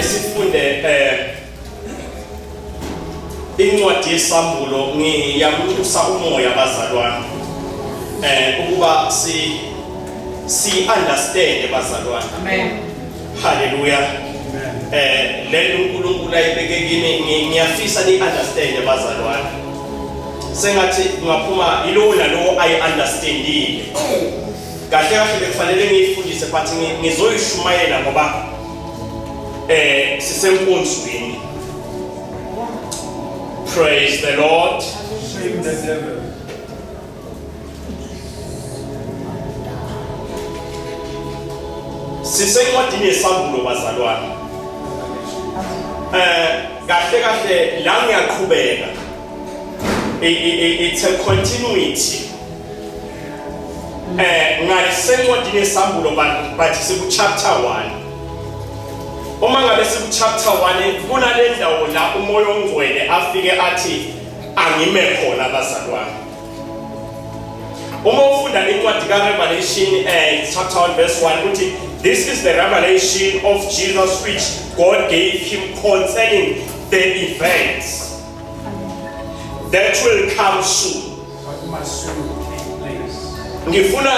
sifunde incwadi yesambulo. Ngiyakutusa umoya, bazalwane, ukuba si understand, bazalwane. Amen. Haleluya. Le uNkulunkulu ayibeke kimi, ngiyafisa ni understand, bazalwane. Sengathi kungaphuma yilowo nalowo ayi understandile. Kahle kahle bekufanele ngiyifundise, but ngizoyishumayela ngoba sisenkonzweni. Praise the Lord. Shame the devil. Sisencwadini yesambulo, bazalwane. Kahle kahle la ngiyaqhubeka. It's a continuity. Ngalisencwadini yesambulo, but siku chapter 1. Uma ngabe siku chapter 1, kunale ndawo la uMoya oNgcwele afike athi angime khona, bazalwane. Uma ufunda incwadi ka-Revelation, chapter 1 verse 1, uthi, "This is the revelation of Jesus which God gave him concerning the events that will come soon." What must soon take place. Ngifuna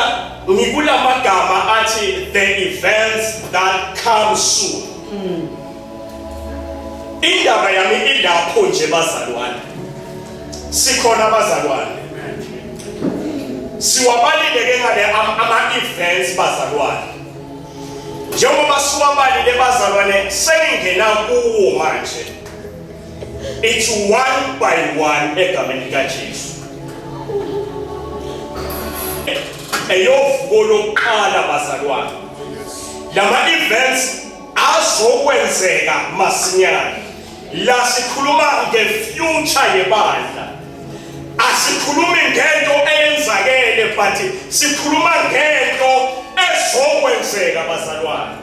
ngikulamagama athi "the events that come soon". Indaba yami ilapho nje, bazalwane. Sikhona, bazalwane? Siwabalile ke ngale ama-events, bazalwane. Njengoba siwabalile, bazalwane, sengingena kuwo manje. It's one by one egameni likaJesu. Eyovuko lokuqala, bazalwane, lama events azokwenzeka masinyane. La sikhuluma ngefuture yebandla, asikhulumi ngento eyenzakele, but sikhuluma ngento ezokwenzeka, bazalwane.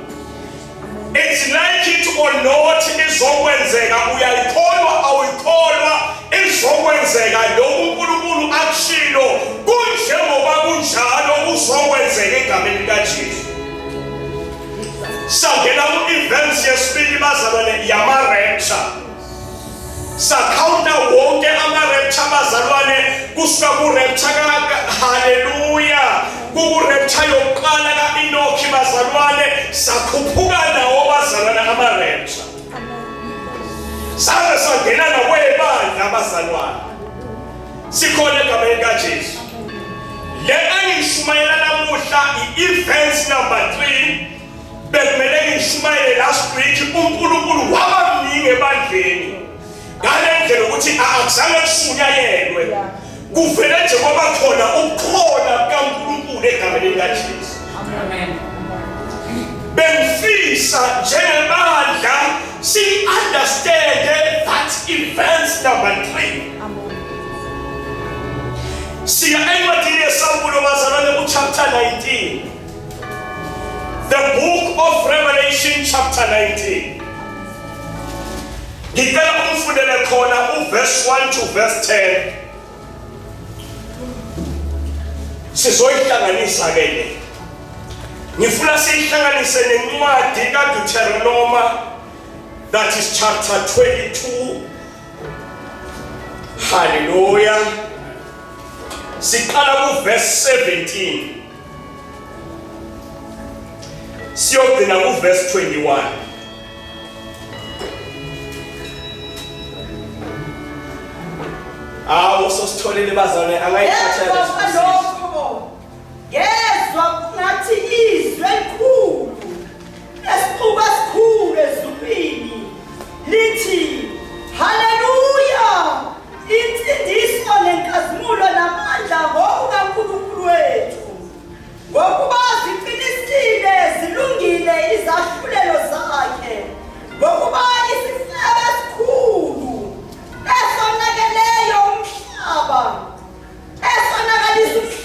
It's like it or not, izokwenzeka. Uyayikholwa, awuyikholwa, izokwenzeka. Lokhu uNkulunkulu akushilo kunjengoba kunjalo, kuzokwenzeka egameni likaJesu. Sangena ku-events yesibili, bazalwane, yama-rapture. Sakhawunta wonke ama-rapture, bazalwane, kusuka ku-rapture, haleluya, kuku-rapture yokuqala ka-Enoki, bazalwane. Sakhuphuka nawo, bazalwane, ama-rapture, saze sangena nakwebandla, bazalwane. Sikhona egameni likaJesu? Le engishumayela namuhla i-events number 3. Bekumele ngishumayele last week. UNkulunkulu waba mningi ebandleni ngale ndlela ukuthi akuzange kushunyayelwe, kuvele nje kwaba khona ubukhona bukaNkulunkulu egameni likaJesu. Amen. Bengifisa njengebandla si-understand that events number 3. Siya encwadini yesambulo, bazalwane, ku-chapter 19. The book of Revelation, chapter 19. Ngicela umfundele khona uverse 1 to verse 10. Sizoyihlanganisa ke le. Ngifuna siyihlanganise nencwadi kaDeuteronoma, that is chapter 22. Hallelujah. Siqala ku verse 17, siyogcina ku verse 21. Awu, sositholile, bazalwane, angayithatha Ngezwa leso. kwalokho, ngezwa kungathi izwi elikhulu lesixuku esikhulu ezulwini lithi, "Haleluya! Insindiso nenkazimulo namandla ngokukaNkulunkulu wethu, ngokuba ziqinisile, zilungile izahlulelo zakhe, ngokuba isifebe esikhulu esonakeleyo umhlaba, esonakalisa umhlaba."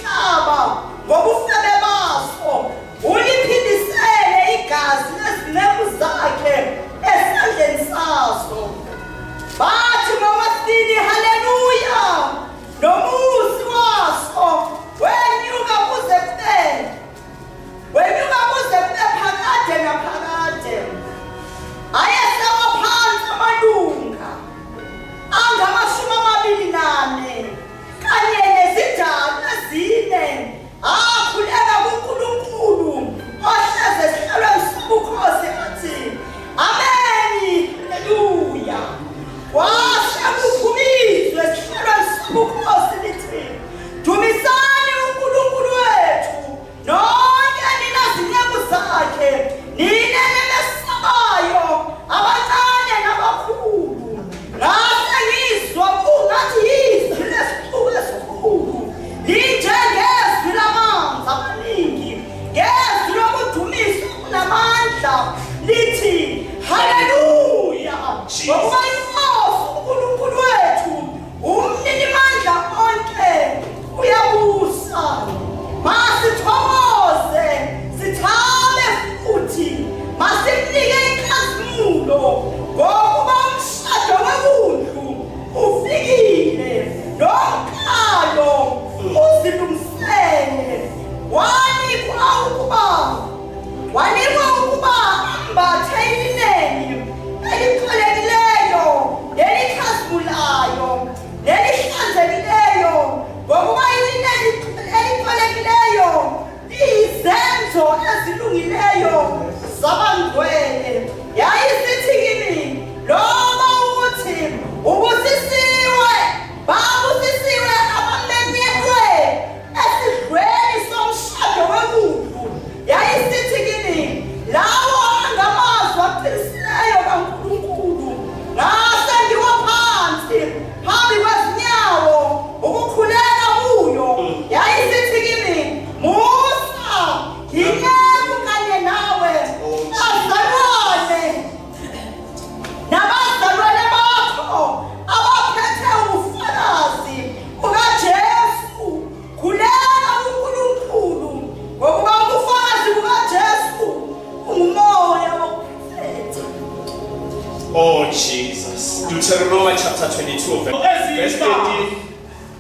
Oh Jesus. Deuteronomy chapter 22 verse 13.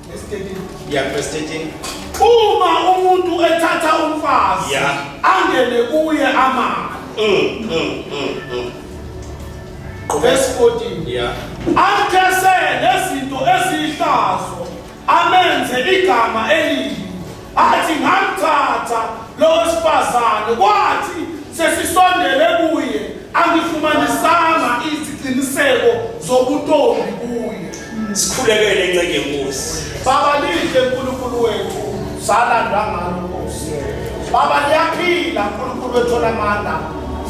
Verse 13. Yeah, verse 13. Uma umuntu ethatha umfazi angene kuye amali. Verse 14. Amthese nezinto eziyihlazo amenze igama elibi athi ngamthatha lo wesifazane kwathi sesisondele kuye angifumanisanga iziqiniseko zobuntombi kuye. Sikhulekele inceke yenkosi. Baba lihle uNkulunkulu wethu salandwa ngalo Nkosi. Baba liyaphila uNkulunkulu wethu onamandla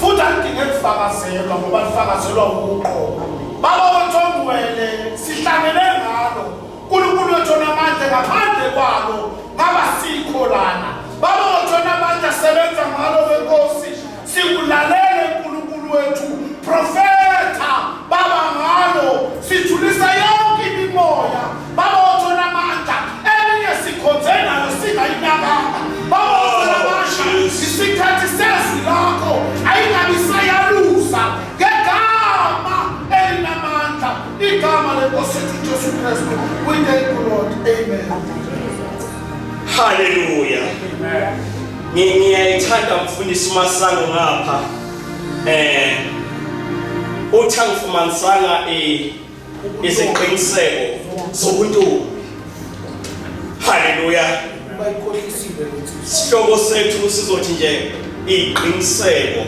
futhi alidinge kufakazelwa ngoba lifakazelwa uqobo. Baba wethu ongcwele sihlangene ngalo uNkulunkulu wethu onamandla ngaphandle kwalo ngaba sikho lana. Baba wethu onamandla sebenza ngalo wenkosi sikulalele uNkulunkulu wethu profetha baba ngalo sithulisa yonke imimoya baba wethu onamandla eminye sikhonze nayo singayinakanga baba wethu onamandla isikhathi sezwi lakho ayingabi sayalusa ngegama elinamandla igama lenkosi yethu Jesu Kristu. We thank you Lord. Amen. Hallelujah. Ngiyayithanda mfundisi Masango ngapha. Uthi angifumanisanga iziqiniseko zobuntombi. Hallelujah. Bayikhohlisile lutho. Sihloko sethu sizothi nje iziqiniseko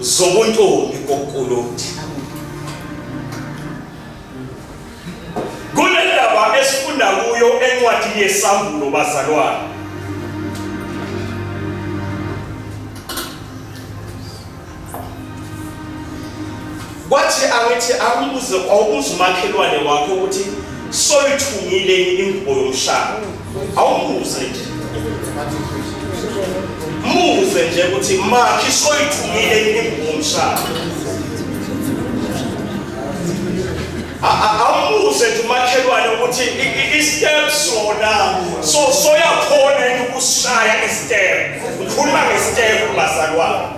zobuntombi koNkulunkulu. Kunendaba esifunda kuyo encwadini yeSambulo bazalwane. Kwathi angithi akubuze awubuze umakhelwane wakho ukuthi soyithungile ingubo yomshado. Awumbuze nje. Muze nje ukuthi makhi soyithungile ingubo yomshado. Awumbuze nje umakhelwane ukuthi i-step sona so soyakhona yini ukusishaya i-step. Ngikhuluma nge-step bazalwane.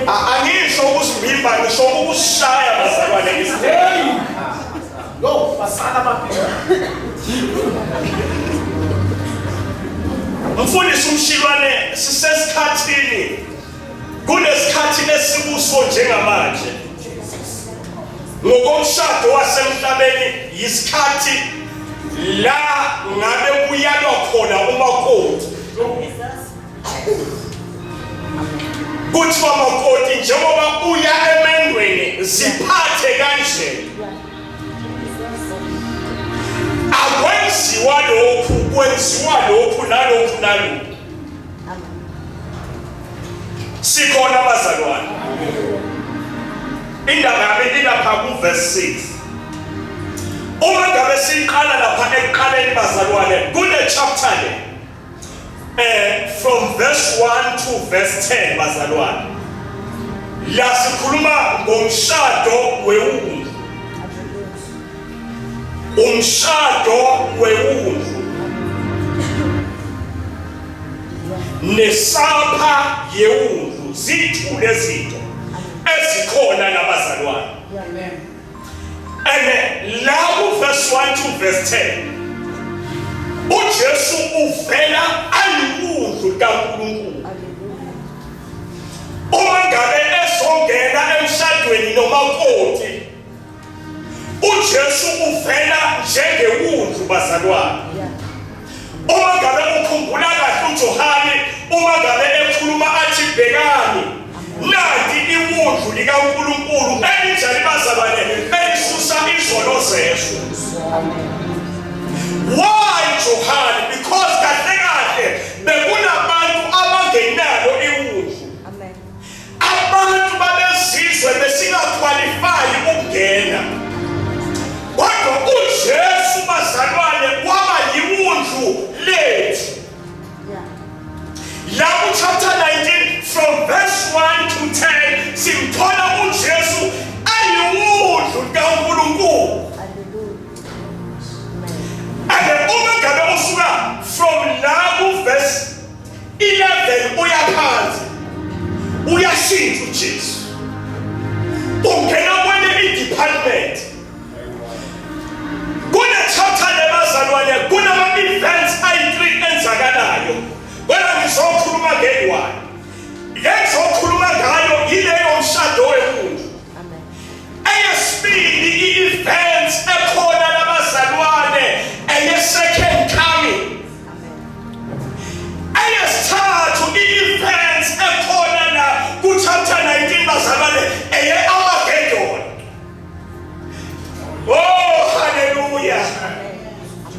Angisho ukuzivimba ngisho ukusishaya bazalwane i-step. Yo, basala ababili. Mfundisi umshilwane sisesikhathini kunesikhathi esikuso njengamanje. Ngokomshado wasemhlabeni yisikhathi la ngabe kuyalwa khona umakoti. Kuthiwa makoti njengoba uya emendweni ziphathe kanje. Akwenziwa lokhu, kwenziwa lokhu nalokhu nalokhu. Sikhona bazalwane. Indaba yami ilapha ku verse 6. Uma ngabe siqala lapha ekuqaleni bazalwane kule chapter le from verse 1 to verse 10 bazalwane. La sikhuluma ngomshado wewundlu. Umshado wewundlu nesapha yewundlu zithule izinto ezikhona nabazalwane. And la ku verse 1 to verse 10 uJesu uvela ayiwundlu kaNkulunkulu. Uma ngabe esongena emshadweni nomakoti uJesu uvela njengewundlu bazalwane. Uma ngabe ukhumbula kahle uJohane uma ngabe ekhuluma athi bhekani nanti iwundlu likaNkulunkulu elinjani bazalwane elisusa izono zezwe. Why Johane? Because kahle kahle bekunabantu abangenalo iwundlu. Abantu babezizwe besingaqualify ukungena. Kodwa uJesu bazalwane waba yiwundlu lethu. La ku chapter 19 from verse 1 to 10 simthola uJesu ayiwundlu kaNkulunkulu. And uma ngabe usuka from la ku verse Uyashintsha uJesu. Ungena kwenye i-department. Kune-chapter lebazalwane, kunama-events ayi-3 enzakalayo. Wena ngizokhuluma ngeyi-one. Le ngizokhuluma ngayo yileyo mshado wemuntu. Eyesibili i-events ekhona labazalwane eye-second coming. Eyesithathu i-events ekhona la ku-chapter 19 bazalwane eye-Armageddon. Oh, hallelujah.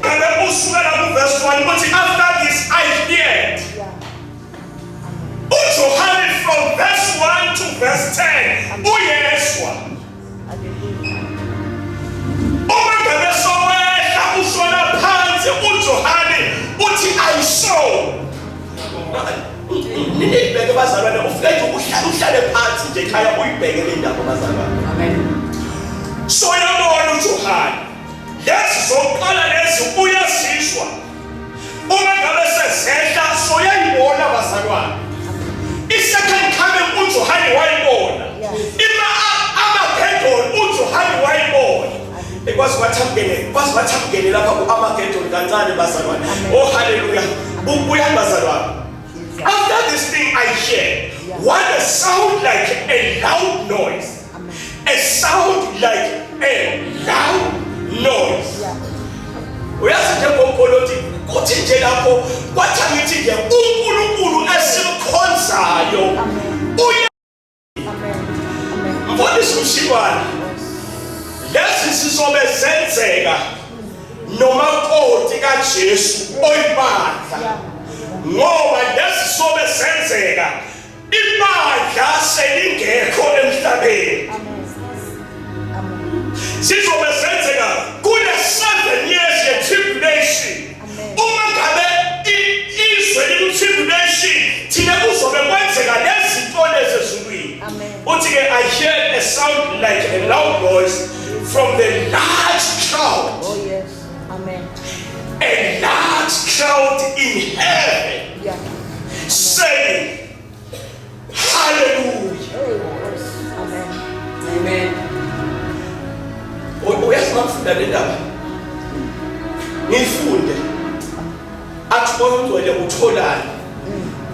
Ngabe usukela ku-verse 1 uthi after this I heard. UJohane from verse 1 to verse 10 uyezwa. Uma ngabe sowehla ushona phansi uJohane uthi I saw. Niyibheke bazalwane ufike nje uhlale uhlale phansi nje ekhaya uyibheke le ndaba bazalwane. Amen. So yabona uJohane lezi zokuqala lezi uyazizwa uma ngabe sezehla soyayibona bazalwane. I-second coming uJohane wayibona. Ima Armageddon uJohane wayibona. Ekwazi kwathi amngene, kwazi kwathi amngene lapha ku-Armageddon kancane bazalwane. Oh hallelujah. Buyani bazalwane. After this thing I hear what a sound like a loud noise. A sound like a loud noise. Uyazi nje ngomkoloti kuthi nje lapho kwathi angithi nje uNkulunkulu esimkhonzayo uye Mfundisi uMshikwane lezi zizobe zenzeka nomakoti kaJesu oyibandla ngoba lezi sobe zenzeka ibandla selingekho emhlabeni sizobe senzeka kule 7 years ye tribulation uma ngabe izwe liku tribulation thina kuzobe kwenzeka lezinto lezi ezulwini uthi ke i hear a sound like a loud voice from the large crowd oh yes amen a large crowd in heaven yeah saying hallelujah amen amen Uyazi ngafunda le ndaba ngiyifunde athi moya ongcwele utholani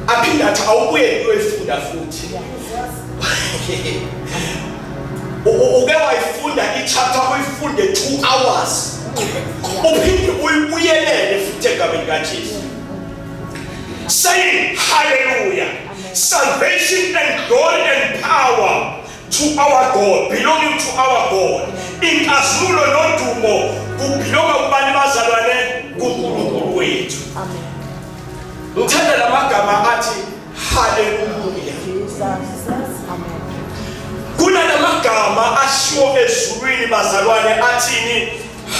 aphinde athi awubuye uyoyifunda futhi uke wayifunda i-chapter uyifunde 2 hours uphinde uyibuyelele futhi egameni kaJesu saying hallelujah salvation and glory and power to our God belonging to our God inkazimulo nodumo kubhilonga kubani bazalwane kuNkulunkulu wethu amen ngithanda lamagama athi haleluya Jesus amen kunalamagama ashiwo ezulwini bazalwane athini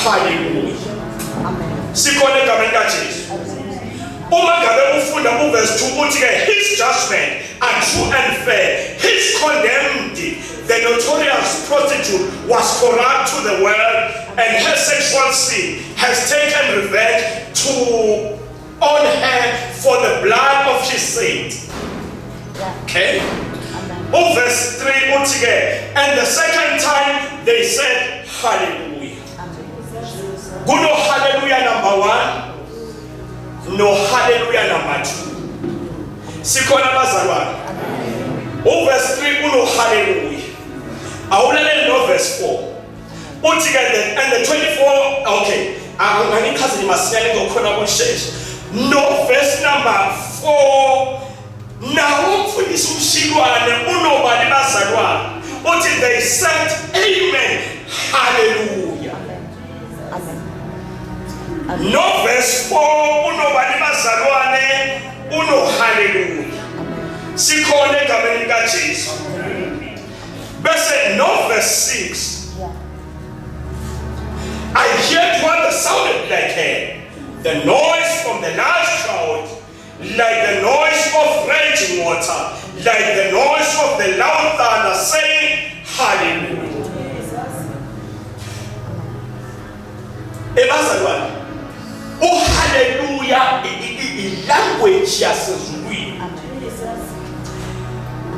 haleluya amen sikhona egameni kaJesu uma ngabe ufunda uverse 2 uthi ke his judgment are true and fair his condemned the notorious prostitute was corrupt to the world and her sexual sin has taken revenge to on her for the blood of his saint okay uverse 3 uthi ke and the second time they said hallelujah kuno hallelujah number 1 no hallelujah number 2 sikhona bazalwane uverse 3 uno hallelujah awulaleli no verse 4 uthi ke and the 24 okay angichazele masinyane ngokhona kushesha no verse number 4 nawo umfundisi umshilwane unobani bazalwane uthi they said amen hallelujah amen no verse 4 unobani bazalwane uno hallelujah sikhona egameni likaJesu bese no verse 6 yeah I heard what that sounded like her, the noise from the large crowd, like the noise of raging water, like the noise of the loud thunder, saying, Hallelujah. Ebazalwane, uhallelujah i-language yasezulwini. amen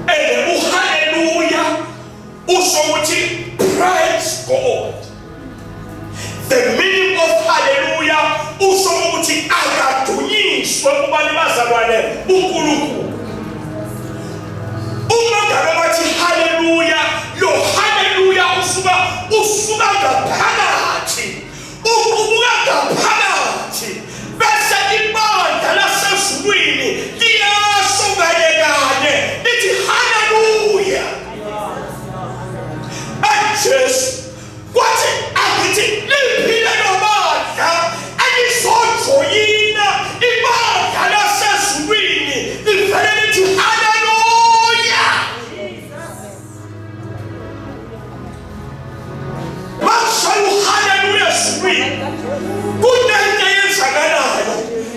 And ukuthi praise God. The meaning of hallelujah usho ukuthi akadunyiswe kubani bazalwane uNkulunkulu. Uma ngabe bathi haleluya, lo haleluya usuka usuka ngaphakathi, uqubuka ngaphakathi bese ibandla lasezulwini liyasho kanye kanye lithi haleluya. Jesu Kwathi angithi liphi lelo bandla elizojoyina ibandla lasezulwini livele lithi haleluya. Makushaya uhaleluya ezulwini kunento eyenzakalayo.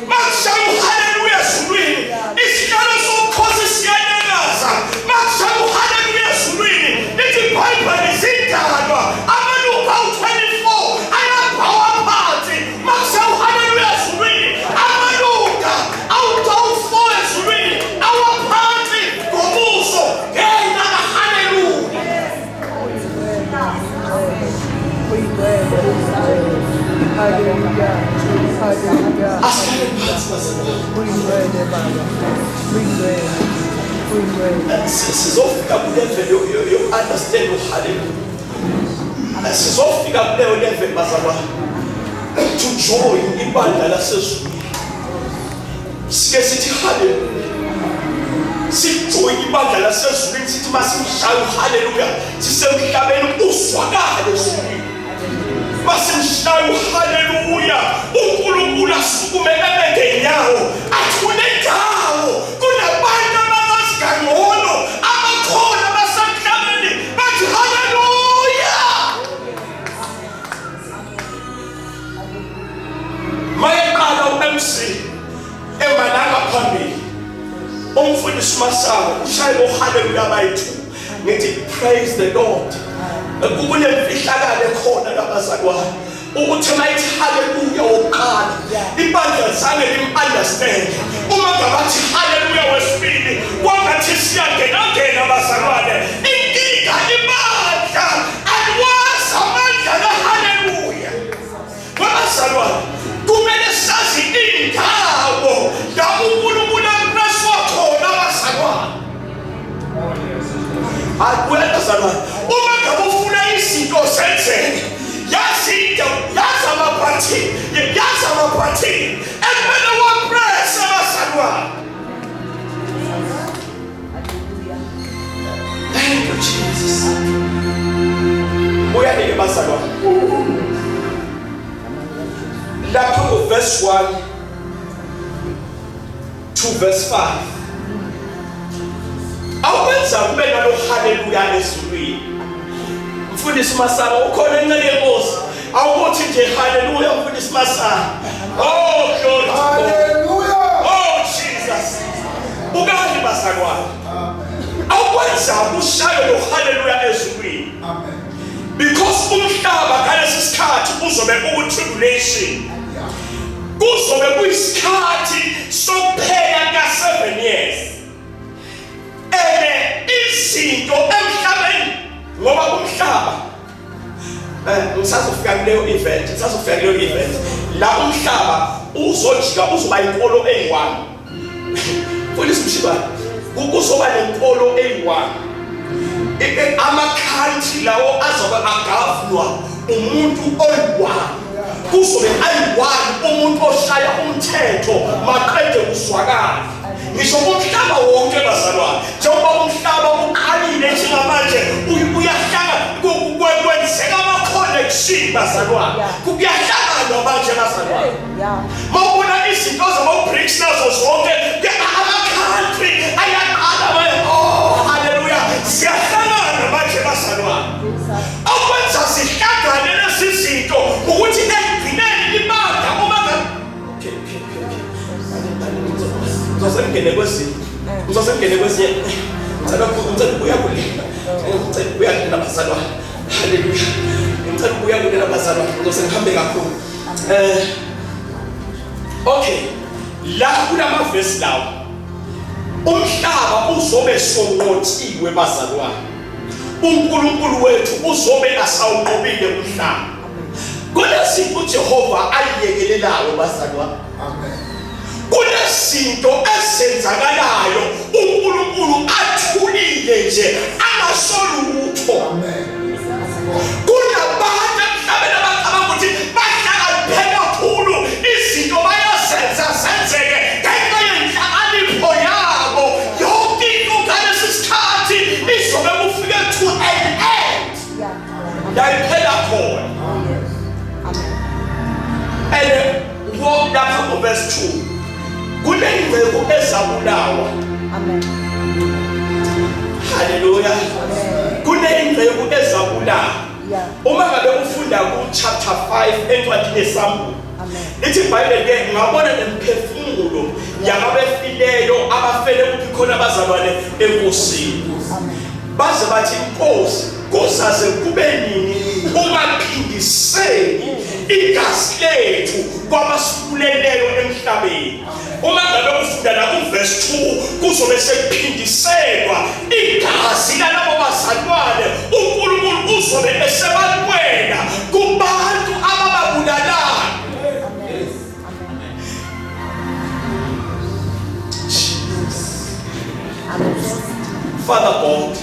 Makushaya uhaleluya ezulwini isihlalo sobukhosi siyanyakaza. Makushaya uhaleluya ezulwini lithi iBhayibheli izidalwa amalungu awu-24 ayabhawa phansi. Makushaya uhaleluya ezulwini amalunga awu-4 ezulwini awaphansi ngobuso ngenxa kahaleluya. Asihlale phansi bazalwane. Sizofika kulevel yo-understand uhaleluya. Sizofika kuleyo level bazalwane to join ibandla lasezulwini. Sike sithi haleluya, sijoyine ibandla lasezulwini, sithi masimshaya uhaleluya sisemhlabeni uzwakale ezulwini. Masimshaya uhaleluya uNkulunkulu asukume eme ngenyawo athi kunendawo kunabantu ababazi kangcono abakhona basemhlabeni bathi haleluya. Mayeqala u-MC emalanga phambili umfundisi uMasango ushaye uhaleluya abayi-two ngithi praise the Lord. Kunemfihlakalo ekhona labazalwane ukuthi mayithi haleluya wokuqala ibandla zange lim-understand. Uma ngabathi haleluya wesibili kwangathi siyangenangena bazalwane. Inkinga ibandla aliwazi amandla kahaleluya. Babazalwane kumele sazi indawo la uNkulunkulu ampreswa khona abazalwane. Hayi kuya bazalwane, uma ngabe ufuna izinto zenzeke yazi into, yazi amabhathini, yazi amabhathini ekumele waprese abazalwane. Thank you Jesus. Buya-ke bazalwane. Lapha ngo-verse 1 to verse 5. Awukwenza kube nalo haleluya ezulwini. Mfundisi Masaba ukhona enceku yenkosi. Awukuthi nje haleluya mfundisi Masaba. Oh glory to God. Hallelujah. Oh Jesus. Bukani bazalwane. Awukwenza ushaye lo haleluya ezulwini. Amen. Because umhlaba ngalesi sikhathi uzobe uku tribulation. Kuzobe kuyisikhathi sokuphela ka 7 years. Ene izinto emhlabeni ngoba umhlaba ngisazofika kuleyo event, ngisazofika kuleyo event la umhlaba uzojika uzoba inkolo eyi-1. Mfundisi Mshibane, kuzoba nenkolo eyi-1. Ama-country lawo azobe agavnwa umuntu oyi-1. Kuzobe ayi-1 umuntu oshaya umthetho maqede kuzwakale. Ngisho umhlaba wonke bazalwane, njengoba umhlaba uqalile njengamanje uyahlanga kwenzeka ama-connection bazalwane, kuyahlanganwa manje bazalwane. Mawubona izinto zama-BRICS nazo zonke ama-country ayaqala manje, oh haleluya, siyahlangana manje bazalwane. Okwenza sihlangane lezi zinto ukuthi ekugcineni ibandla uma okay okay okay ngizose ngene kwezinye, ngizose ngene kwezinye. Ngicela ngicela ukuya kulena, ngicela ukuya kulena bazalwane. Haleluya, ngicela ukuya kulena bazalwane, ngizose ngihambe kakhulu. Okay, la kulamavesi lawo umhlaba uzobe sonqotshiwe bazalwane. uNkulunkulu wethu uzobe asawunqobile umhlaba. Kunezinto uJehova ayiyekelelayo bazalwane. Amen. Kunezinto ezenzakalayo uNkulunkulu athulile nje angasolutho. Amen. Kunabantu emhlabeni abacabanga ukuthi bahlakaniphe kakhulu izinto bayazenza zenzeke ngenxa yenhlakanipho yabo. Yonke into ngalesi sikhathi izobe kufike to an end. La iphela khona. And lapha ngo-verse 2 kunengceku ezabulawa. Amen. Haleluya. Kunengceku ezabulawa. Yeah. Uma ngabe ufunda ku chapter 5 encwadini yeSambulo. Amen. Lithi iBhayibheli ke ngabona nemphefumulo yababefileyo abafele kuphi khona abazalwane enkosini. Amen. Baze bathi inkosi kuzaze kube nini ungaphindiseli igazi lethu kwabasibuleleyo emhlabeni. Uma ngabe ufunda la kuverse 2 kuzobe sekuphindiselwa igazi lalabo bazalwane uNkulunkulu uzobe esebalwela kubantu abababulalayo. Father God,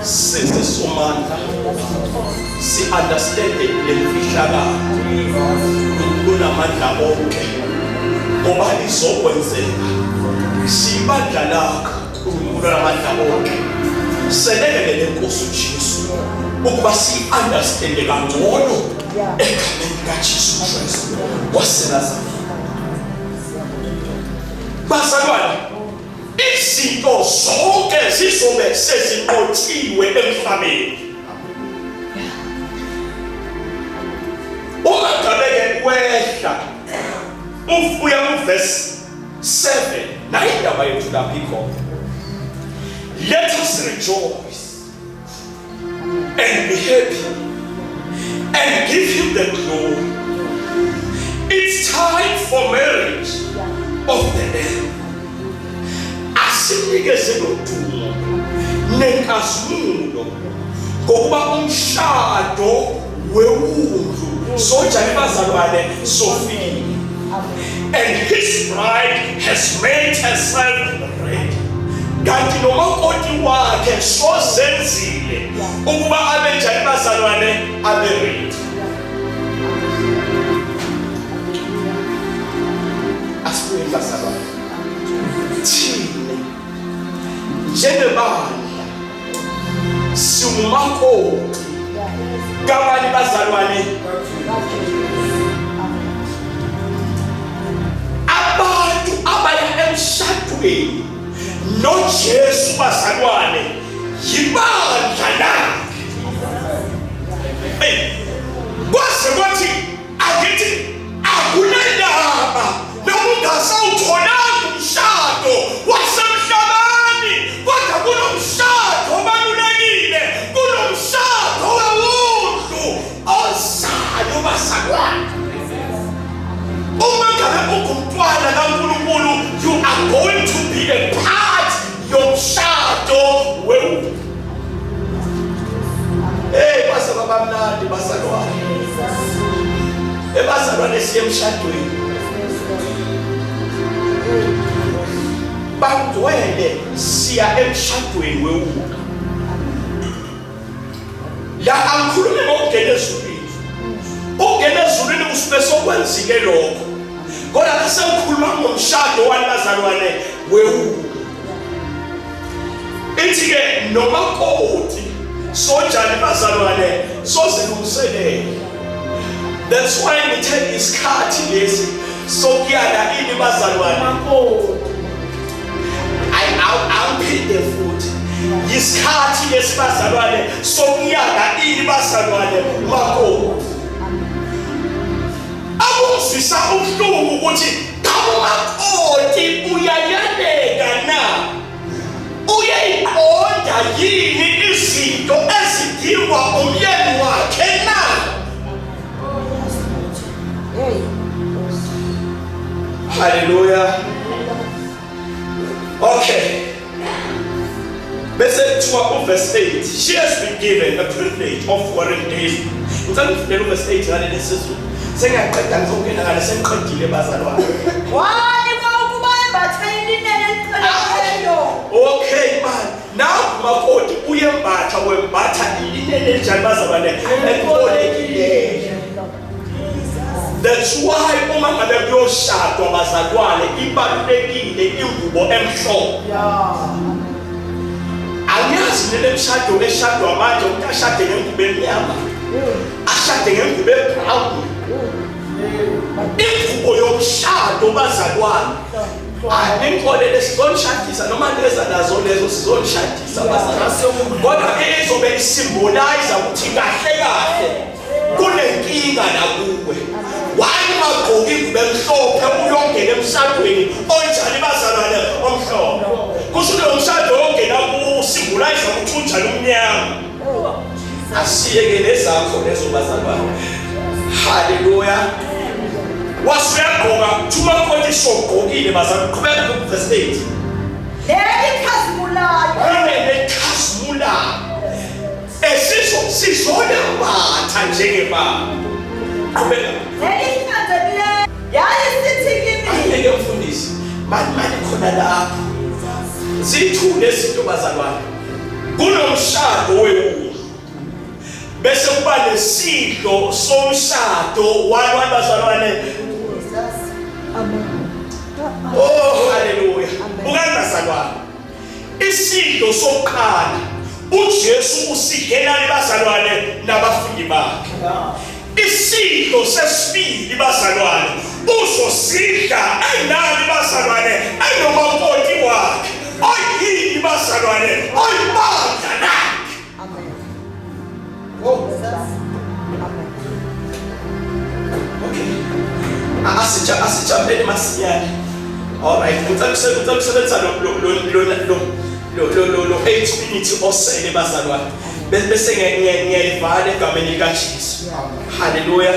size somandla si understand le mfihlakalo kunamandla onke ngoba izokwenzeka sibandla lakho uNkulunkulu namandla onke selekelele Nkosi uJesu ukuba si understand kangcono egameni likaJesu Kristu waseNazaretha. Bazalwane, izinto zonke zizobe sezinqotshiwe emhlabeni. Uma ngabe-ke wehla ufuya kuverse 7 nayo indaba yethu lapho ikhona. Let us rejoice and be happy and give him the glory. It's time for marriage of the Lamb. Asinikeze udumo nenkazimulo ngokuba umshado wewundlu sojani bazalwane sofikile. And his bride has made herself ready. Kanti nomakoti wakhe sozenzile ukuba abe njani bazalwane abe ready. Asibuye bazalwane. Thina njengebandla siwumakoti kabani bazalwane? Abantu abaya emshadweni noJesu bazalwane yibandla lakhe. Hey, kwaze kwathi angithi akunandaba noma ungasawutholanga umshado wasemhlabeni, kodwa kunomshado obalulekile, kunomshado wewundlu ozayo bazalwane. Uma ngabe ungumntwana kaNkulunkulu, you are going to be a part yomshado wewundlu. Hey, base babamnandi bazalwane. Ebazalwane siye emshadweni. Bangcwele siya emshadweni wewundlu. La angikhulumi ngokungena ezulwini. Ukungena ezulwini kusuke sokwenzile lokho. Kodwa la sengikhuluma ngomshado wani bazalwane wewundlu. Ithi ke nomakoti sojani bazalwane sozilungiselele. That's why ngithe isikhathi lesi sokuyala ini bazalwane. Ayi awuphinde futhi. Isikhathi lesi bazalwane sokuyala ini bazalwane makoti. Akuzwisa ubuhlungu ukuthi umakoti uyayaleka na? Uyayiqonda yini izinto ezidingwa umyeni wakhe na? Hey. Hallelujah. Okay. Bese kuthiwa uverse 8, she has been given the privilege of wearing days. Ngicela ufundele uverse 8 ngaleli sizulu. Sengiyaqeda ngizongena ngale sengiqedile bazalwane. Wanikwa ukuba embathe ilineni eliqinileyo. Okay man, now makoti uyembatha wembatha ilineni elinjani bazalwane? Elibolekileyo. That's why uma ngabe kuyoshadwa bazalwane ibalulekile ingubo emhlophe. Angiyazi lele mshado eshadwa manje umuntu ashade ngengubo emnyama. Ashade ngengubo ebrown. Ingubo yomshado bazalwane. Aningixolele sizonishadisa noma neza nazo lezo sizonishadisa bazalwane. Kodwa izobe isymbolize ukuthi kahle kahle kunenkinga la kuwe. Why ungagqoki ingubo emhlophe uyongena emshadweni onjani bazalwane omhlophe? Kusho lo mshado ongena kuwo usymbolize ukuthi unjani umnyama. Asiyeke lezakho lezo bazalwane. Haleluya. Wasuyagqoka thuma konke sogqokile bazalwane. Qhubeka ku verse 8. Lelikhazimulayo. Lelikhazimulayo. Esizo sizolembatha njengebaba. Qhubeka. Lelihlanzekileyo. Yayisithi kimi. Angeke mfundisi. Mani mani khona lapho. Zithule izinto bazalwane. Kunomshado wewulu. Bese kuba nesidlo somshado walwa bazalwane. Oh haleluya. Bukani bazalwane. Isidlo sokuqala uJesu usidlelani bazalwane nabafundi bakhe. Isidlo sesibili bazalwane uzosidla enani bazalwane enomakoti wakhe oyini bazalwane oyibandla lakhe. Amen. Oh. Amen. Okay. Asija asijampeni masinyane. All right. Ngicela ngicela usebenzisa lo lo lo lo lo lo lo lo 8 minutes osele bazalwane. Bese ngiyayivala egameni likaJesu. Haleluya.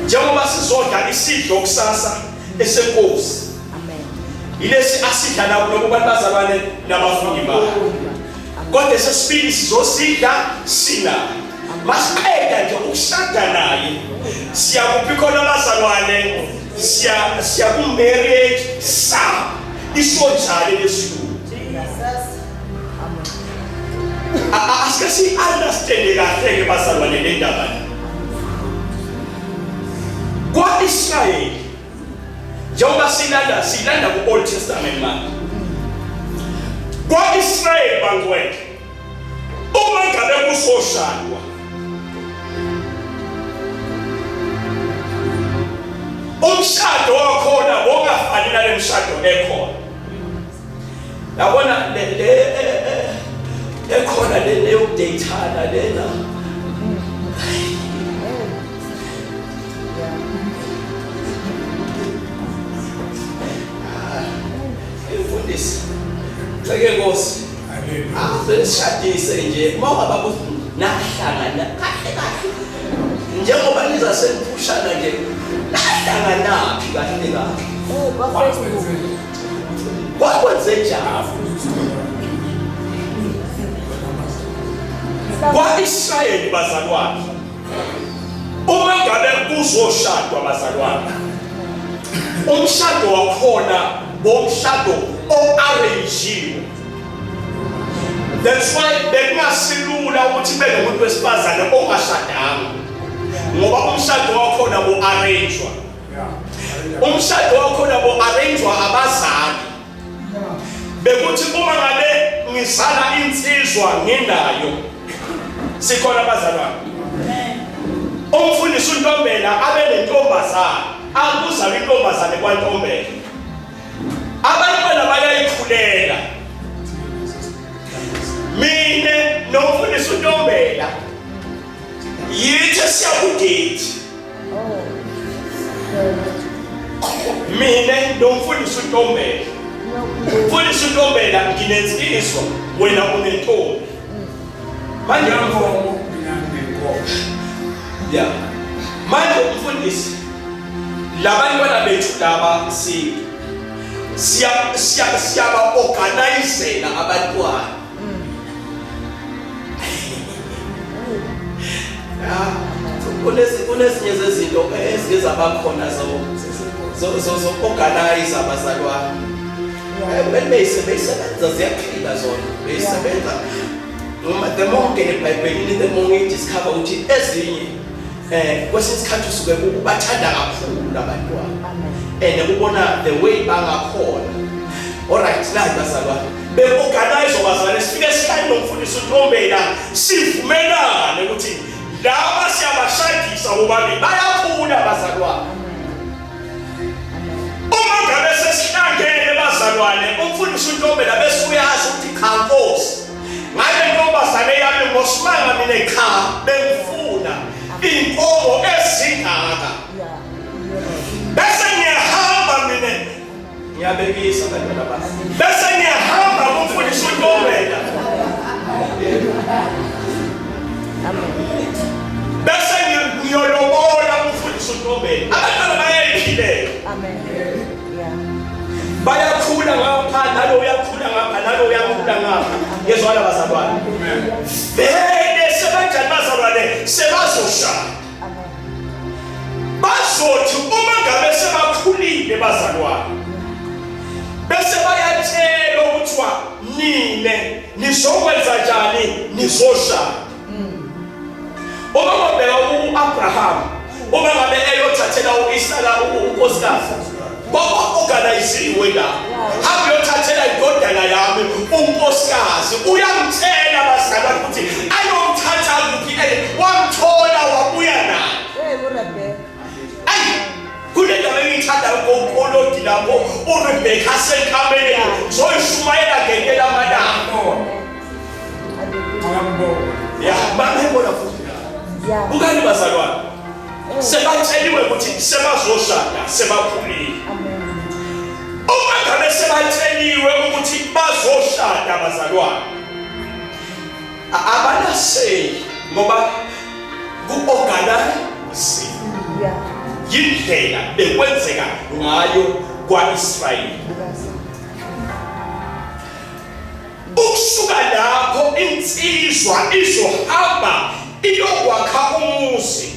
Njengoba sizodla isidlo kusasa esenkosi. Amen. Yilesi asidla nabo nokubantu bazalwane nabafundi bakhe. Kodwa esesibili sizosidla sinaye. Masiqeda nje ukushada naye. Siyakuphi khona bazalwane? Siya siya ku marriage sa. Isho njalo lesilungu. Asike si understand kahle ke bazalwane le ndaba. Kwa-Israyeli njengoba silanda silanda ku-Old Testament manje. Kwa-Israyeli bangcwele uma ngabe kusoshadwa umshado wakhona wongafani nale mshado ekhona. Yabona le le ekhona le leyokudeyithana lena. Mfundisi. Ceke Nkosi. Ave sishadise nje uma ungaba nahlangana kahle kahle. Njengoba niza seniphushana nje nahlanganaphi kahle kahle. Eh, kwa Facebook. Kwakwenze njani? Kwa-Israyeli bazalwane. Uma ngabe kuzoshadwa bazalwane. Umshado wakhona bomshado o-arrangiwe. That's why bekungasilula ukuthi kube nomuntu wesifazane ongashadanga. Ngoba umshado wakhona bo-arrangewa. Umshado wakhona bo-arrangewa abazali. Bekuthi uma ngabe ngizala insizwa nginayo. Sikhona abazalwane. Umfundisi uNtombela abe nentombazane. Akuzalwa intombazane kwaNtombela. Abantwana bayayikhulela. Mina nomfundisi uNtombela yithi siyakudate. Mina nomfundisi uNtombela. Mfundisi uNtombela nginensizwa wena unentombi. Manje Inkomo mina nginenkomo. Yeah. Manje umfundisi labantwana bethu laba si siya siya siyaba organizela abantwana. Kunezinye zezinto ezike zabakhona zo-organize abazalwane. Beyisebenza, ziyaphila zona, beyisebenza. Noma the more ngene eBhayibhelini, the more ngidiscover ukuthi ezinye kwesinye isikhathi usuke ubathanda kakhulu abantwana and ubona the way bangakhona. Alright, nayi bazalwane, be-organize bazalwane, sifike sihlale nomfundisi uNtombela, sivumelane ukuthi laba siyabashadisa bobabili, bayakhula bazalwane. Uma ngabe sesihlangene bazalwane, umfundisi uNtombela bese uyazi ukuthi cha Nkosi, ngale ntombazane yami ngosimanga mina cha bengifuna inkomo ezingaka, bese ngiyahamba mina ngiyabekisa abantwana bami, bese ngiyahamba kumfundisi uNtombela, bese ngiyolobola kumfundisi uNtombela. Abantwana bayayiphilela, bayakhula ngapha, nalo uyakhula ngapha, nalo uyakhula ngapha. Ngezwana bazalwane, vele sebanjani bazalwane, sebazoshada. Bazothi uma ngabe sebakhulile bazalwane, bese bayatshelwa ukuthiwa nine nizokwenza njani, nizoshada. Uma ngobheka u-Abraham, uma ngabe eyothathela u-Isaka unkosikazi, kwaku-organiziwe la, hambe uyothathela indodana yami unkosikazi. Uyamtshela bazalwane ukuthi ayomthatha kuphi, wamthola wabuya naye. Ayi, kule ndaba engiyithandayo ngokolodi lapho uRebheka asenkameleni, zoyishumayela ngenye lamalanga. Ya, bangayibona futhi. Bukani bazalwane, sebatsheliwe ukuthi sebazoshada, sebakhulile. Uma ngabe sebatsheliwe ukuthi bazoshada bazalwane, abanasey ngoba ku-organize yindlela bekwenzeka ngayo kwa-Israyeli. Ukusuka lapho insizwa izohamba iyokwakha umuzi,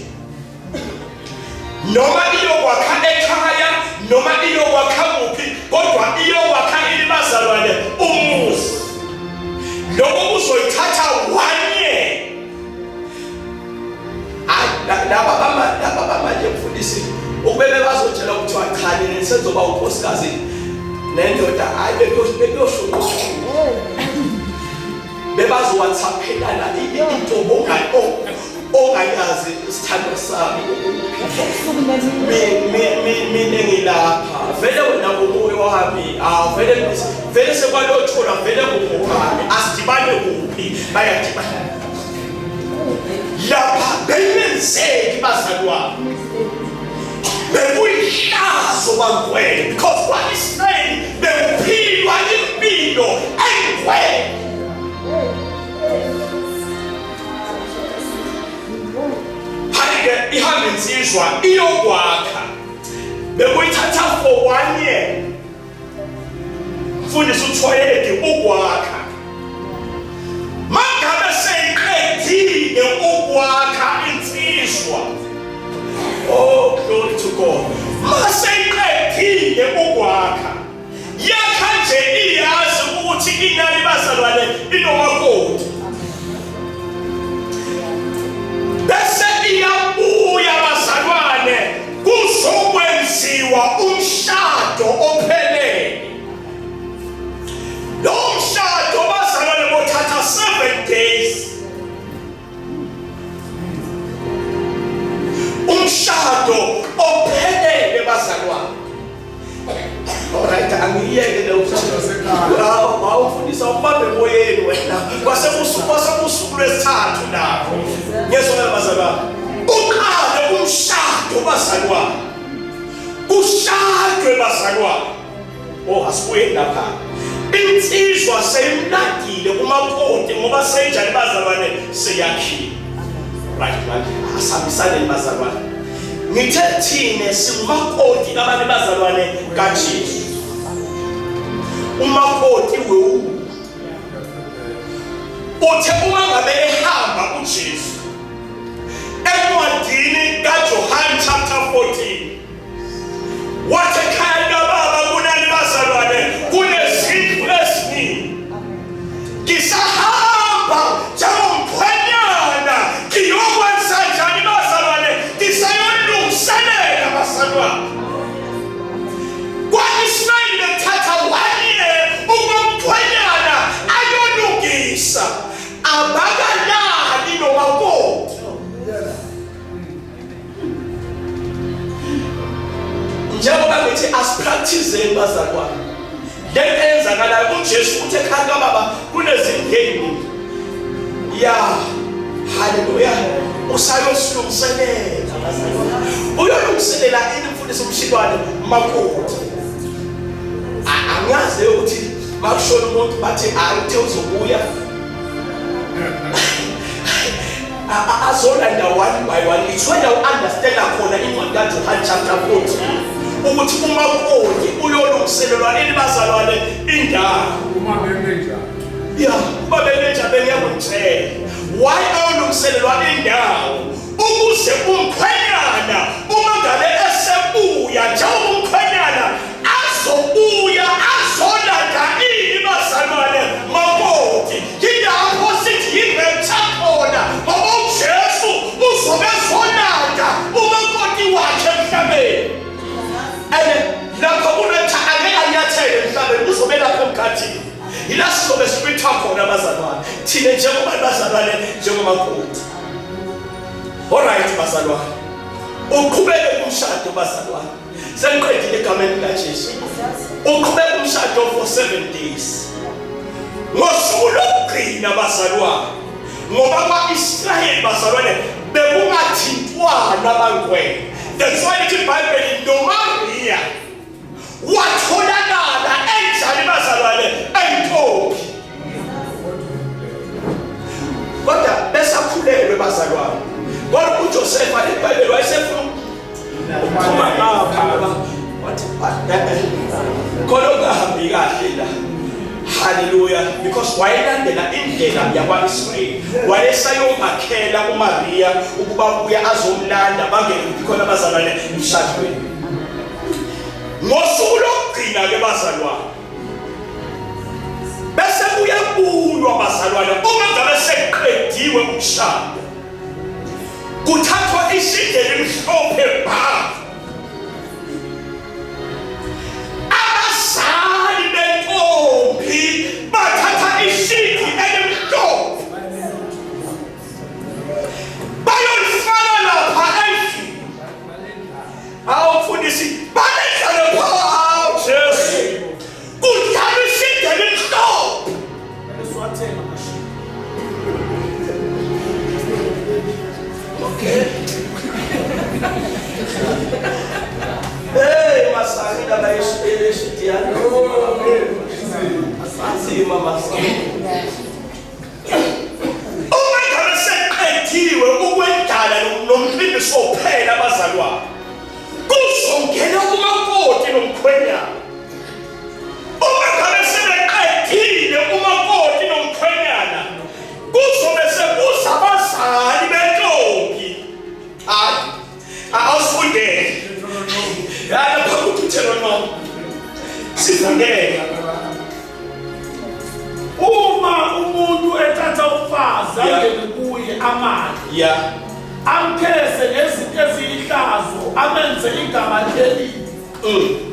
noma iyokwakha ekhaya, noma iyokwakha kuphi, kodwa iyokwakha ilibazalwane umuzi. Lokho kuzoyithatha 1 year. Hayi, laba bamanje mfundisi, ukube bebazotshela kuthiwa cha nina nisezoba unkosikazi nendoda, hayi bekuyoshuka, bebazowhatsaphelana into ongayazi. Isithandwa sami, mina ngilapha vele, wena ngumoya wami, awu vele vele sekwalotholwa vele ngungowami, asidibane kuphi? Bayadibana lapha. Beyenzeki bazalwane, bekuyihlazo bangcwele, because kwa-Israyeli bekuphilwa impilo engcwele. Hayi-ke, ihambe insizwa iyokwakha, bekuyithatha for 1 year mfundisi uThwayedi ukwakha. Mangabe seyiqedile ukwakha insizwa, oh glory to God, maseyiqedile ukwakha, yakha nje iyazi ukuthi inani bazalwane inomakoti, bese iyabuya bazalwane, kuzokwenziwa umshado ophelele. Lo mshado bazalwane bothatha 7 days, umshado ophelele bazalwane. Alright, angiyeke leyo. Wawufundisa ubambe emoyeni wena, kwasekusuku lwesithathu lapho ngezona bazalwane uqale umshado bazalwane, kushadwe bazalwane. Oh, asibuyeni lapha. Insizwa seyimnadile kumakoti ngoba seyinjani bazalwane, seyakhile. Right, manje asihambisane bazalwane. Ngithe thine singumakoti kabani bazalwane? KaJesu, umakoti wewu. Uthe uma ngabe ehamba uJesu encwadini kaJohane 14 Wathi ekhaya likababa kunani bazalwane kunezindlu eziningi. Ngisahamba njengomkhwenyana ngiyokwenza njani bazalwane ngisayolungiselela bazalwane. Kwa-Israyeli bekuthatha one year ukuba umkhwenyana ayolungisa abakalali nomakoti. Njengoba ngithi asipractice bazalwane. Lento eyenzakalayo uJesu uthe ekhaya kababa kunezindlu. Ya, haleluya. Usayosilungiselela bazalwane. Uyolungiselela ini mfundisi umshilwane makoti. Angazi ukuthi makushona umuntu bathi hayi uthe uzobuya. Azolanda one by one. It's when you understand khona incwadi kaJohn chapter 14 ukuthi umakoti uyolungiselelwa nini bazalwane indawo. Uma bemenja. Ya, uma bemenja bengiyakutshela. Why ayolungiselelwa indawo? Ukuze umkhwenyana uma ngabe esebuya njengoba umkhwenyana azobuya azolanda ini bazalwane makoti yilapho sithi yirepture khona ngoba uJesu uzobe ezolanda umakoti wakhe emhlabeni and lapho kunetha angeke anyathele emhlabeni uzobe lapho emkhathini yila sizobe sihlwithwa khona bazalwane thina njengoba bazalwane njengomakoti. Alright bazalwane, uqhubeke umshado bazalwane. Sengiqedile egameni likaJesu. Uqhubeka umshado for 7 days. Ngosuku lokugcina bazalwane, ngoba kwa-Israyeli bazalwane bekungathintwana abangcwele. That's why lithi iBhayibheli noMariya watholakala enjani bazalwane eyintombi. Kodwa besakhulelwe bazalwane. Kodwa uJosefa iBhayibheli wayesefuna ukuphuma ngapha ngoba wathi khona okungahambi kahle la. Haleluya because wayelandela indlela yakwa-Israyeli wayesayomakhela uMariya ukuba buye azomlanda bangene kuphi khona abazalwane emshadweni. Ngosuku lokugcina ke bazalwane bese kuyabuywa bazalwane uma ngabe sekuqediwe ukushada kuthathwa ishide elimhlophe bha abazali bentombi bathatha ishidi elimhlophe bayolifaka lapha endlini. Awu mfundisi, balendlale pha, awu Jesu. Kudlala ishide elimhlophe. Esiwathenga amashidi. Okay. Hey, masani indaba yeshidi yami. Asanzima masani. Uma ngabe seqediwe ukwendlala nomcimbi sophela abazalwane. Kuzongena umakoti nomkhwenyana. Uma ngabe sebeqedile umakoti nomkhwenyana kuzobe sekuza abazali bentombi. Hayi, awusifundele. Hayi, lapha kuthuthelwa noma. Sifundele. Uma umuntu ethatha umfazi angene kuye amali amkhese ngezinto eziyihlazo amenze igama elibi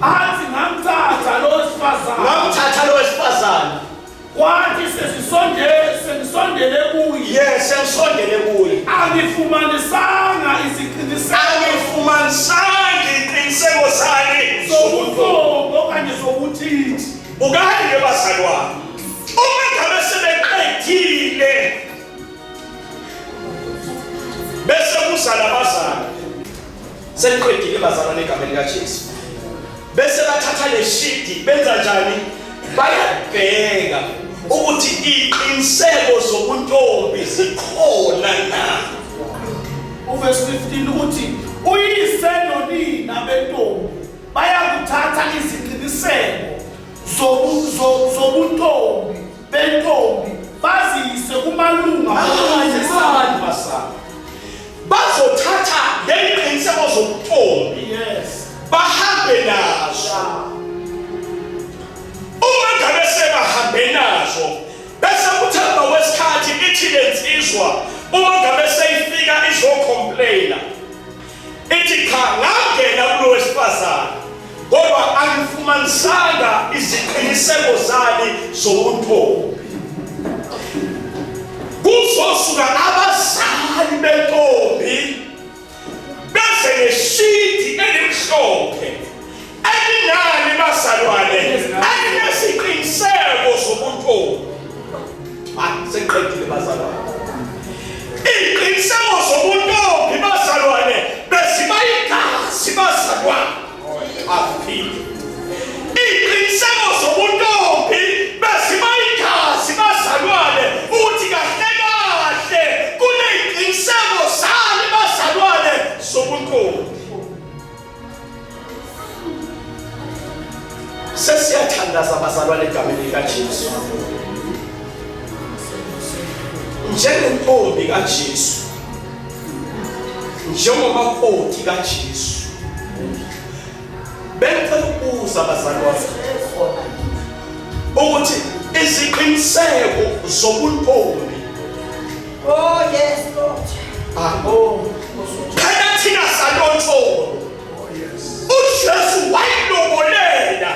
athi ngamthatha lo wesifazane ngamthatha lo wesifazane kwathi sesisondele sengisondele kuye yes sengisondele kuye angifumanisanga isiqiniseko angifumanisanga iqiniseko sani sobuthongo okanye sobuthithi. Bukani ke bazalwane, uma ngabe sebeqedile bese kuza labazali seniqedile bazalwane egameni likaJesu bese bathatha leshidi benza njani bayabheka ukuthi iqiniseko zobuntombi zikhona na. Uvesi 15 uthi uyise nonina bentombi bayakuthatha iziqiniseko zobuntombi bentombi baziyise kumalunga Bazothatha leli. iziqiniseko zobuntombi bahambe nazo. Uma ngabe sebahambe nazo, bese kuthi emva kwesikhathi ithi le nsizwa uma ngabe seyifika izocomplaina, ithi cha, ngangena kulo wesifazane kodwa angifumanisanga iziqiniseko zani zobuntombi. Kuzosuka abazali bentombi beze ngeshidi elimhlophe elinani bazalwane, elinesiqiniseko zobuntombi. Hayi, sengiqedile bazalwane. Iziqiniseko zobuntombi bazalwane beziba igazi bazalwane. Akuphile. Iziqiniseko zobuntombi beziba igazi bazalwane, ukuthi kahle kahle kuneziqiniseko zani bazalwane zobuntombi. Sesiyathandaza bazalwane egameni likaJesu. Njengentombi kaJesu, njengomakoti kaJesu, bengicela ukubuza bazalwane ukuthi iziqiniseko zobuntombi. Oh yes, Lord. Ah, oh. Phela thina salotsholo. UJesu wayilobolela.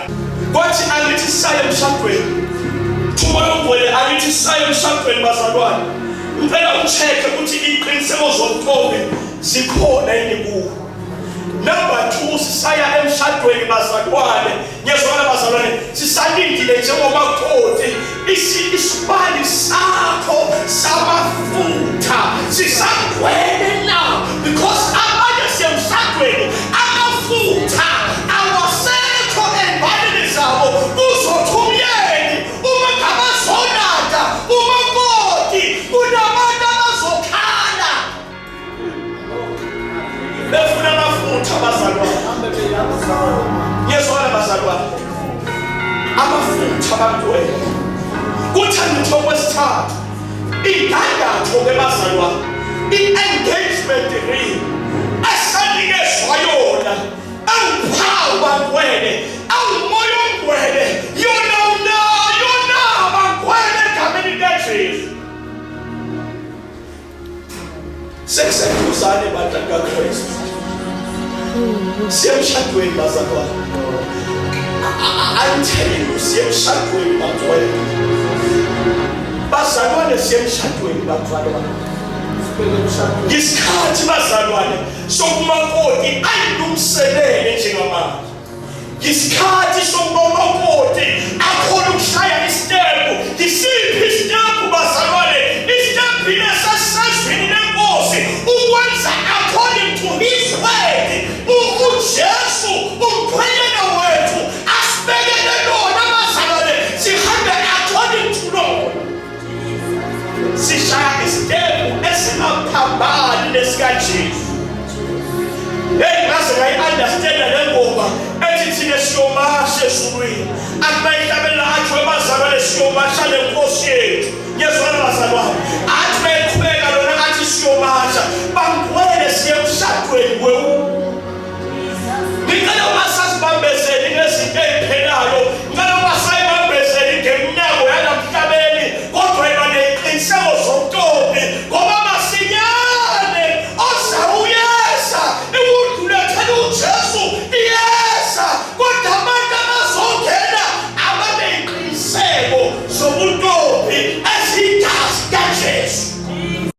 Kwathi angithi saye emshadweni. Thuma yongwele angithi saye emshadweni bazalwane. Ngicela ucheck ukuthi iqiniseko zobuntombi zikhona yini kuwe. Number 2, sisaya emshadweni bazalwane. Ngiyezwakala bazalwane, sisalindile njengomakoti isibani sakho samafutha sisagcwele na, because abanye siyemshadweni amafutha awasekho ey'mbalini zabo. Kuzothi umyeni uma ngabazonada umakoti, kunabantu abazokhala befuna amafutha bazalwane. Ngiyezwakala bazalwane, amafutha abantwele. Kuthi ngitho kwesithathu, indandatho ke bazalwane, i-engagement ring esanikezwa yona awuphawu bangwele, awumoya ongwele, yona unayo na bangwele egameni likaJesu? Sekuseduzane bandla likaKristu, siye emshadweni bazalwane. I'm telling you, siye emshadweni bazalwane, bazalwane, siye emshadweni bazalwane. Isikhathi bazalwane sokumakoti ayilungiselele njengamanje. Isikhathi sokuba umakoti akhona ukushaya isitepu. Isiphi isitepu bazalwane? Isitepu lesasezwini lenkosi, ukwenza according to his word. UJesu umkhwenyana wethu asibekele lona bazalwane, sihambe according to lona, sishaya isitepu esingaphambani nesikaJesu. Hey, ngaze ngayi-understanda le ngoma ethi thina siyomasha ezulwini. Athi bayihlabelela athi, webazalwane, siyomasha le nkosi yethu. Ngiyezwana bazalwane.